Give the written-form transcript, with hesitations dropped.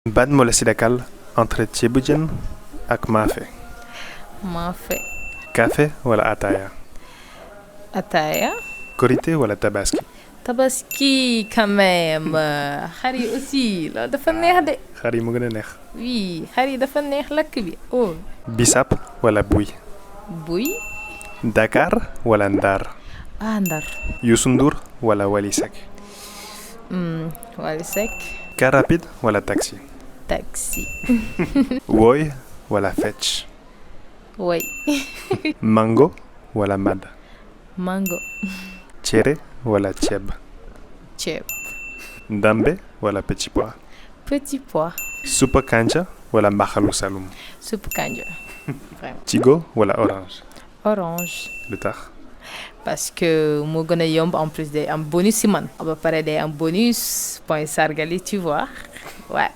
ban moo la si dakkal entre ceebu jën ak maafe. Maafe. café wala ataaya. Ataaya. korité wala tabaski. Tabaski quand même. xar yi aussi loolu dafa neex de. xar yi mu gën a neex. oui xar yi dafa neex lakk bi oh. bisap wala buy. buy. Dakar wala Ndar. Ndar. Youssou Ndour wala Wally Seck. Wally Seck. car rapide wala taxi. Taxi. wooy wala fecc. woy. mango wala mad. Mango. cere wala ceeb. ceeb. ndambe wala petit pois. Petit pois. suppa kanja wala mbaxalu salum. Soupe kanja. Vraiment. tigo wala orange. Orange. lu tax. parce que moo gën a yomb en plus day am bonus si man. ba pare day am bonus point sargali tu vois ouais.